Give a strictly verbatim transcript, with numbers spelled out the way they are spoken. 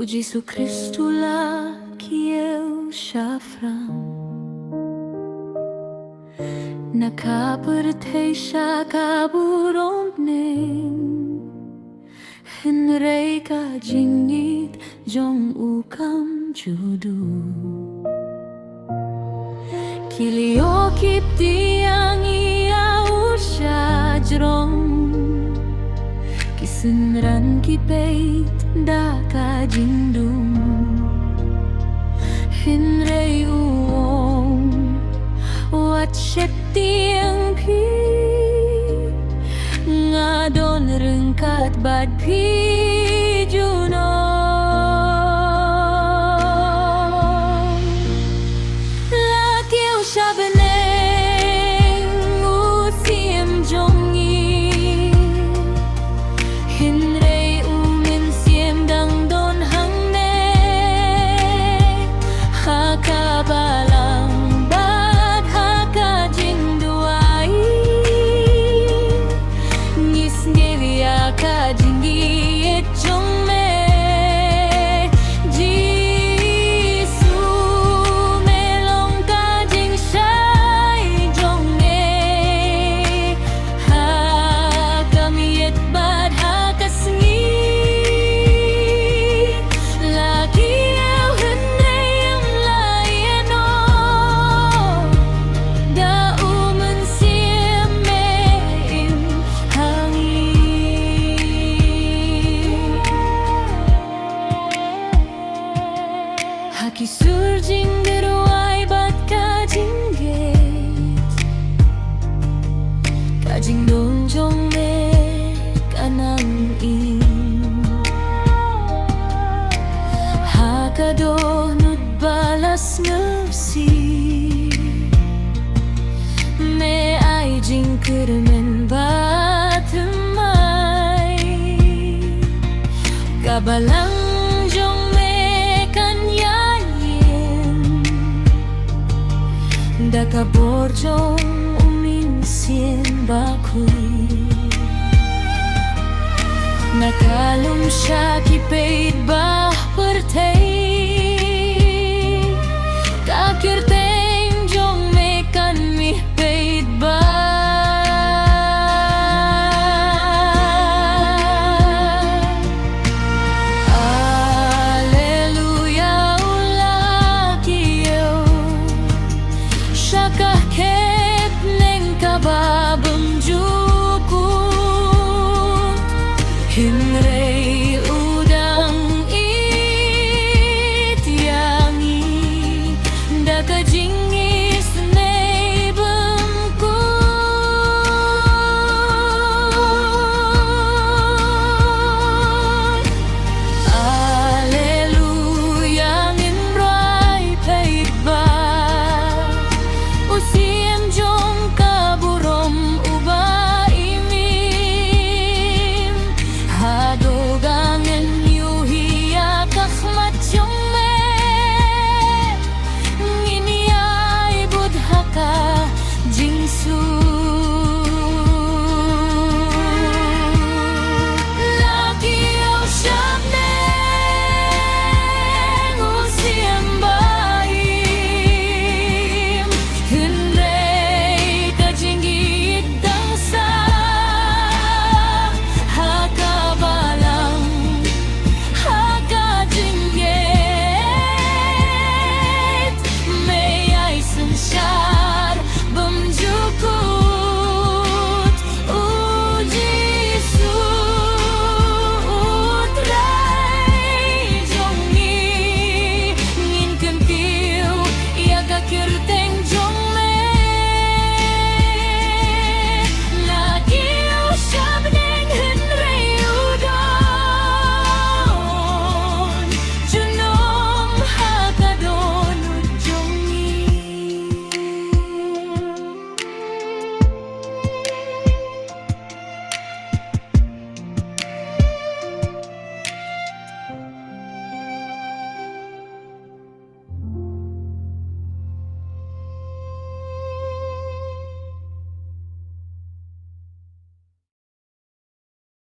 Jisu Khrist u la kiew shaphrang na ka pyrthei sha ka burom bneng. Hynrei ka jingïeit jong u kam ju duh. Ki lyoh ki pdiang ïa u shajrong, ki synran ki peit da ka jingdum. Hynrei u ong, wat sheptieng phi, nga don ryngkat bad phi junom. La kiew sha bneng u siem jong ngi, hynrei u mynsiem dang don hangne, ha ka balang bad ha ka jingduwai. Ngi sngew ïa ka jingïeit jong me, Jisu, me long ka jingshai jong me. Ha ka miet bad ha ka sngi, la kiew hynrei ym la ïehnoh, da u mynsiem me im ha ngi. Ha ki sur jingduwai bad ka jingïeit, ka jingdon jong me ka nang im. Ha ka dohnud ba la sngewsih, me ai jingkyrmen bathymmai. Ka balang jong me kan ïaid da ka bor jong u Mynsiem Bakhuid. Na ka lum sha ki peit ba pyrthei,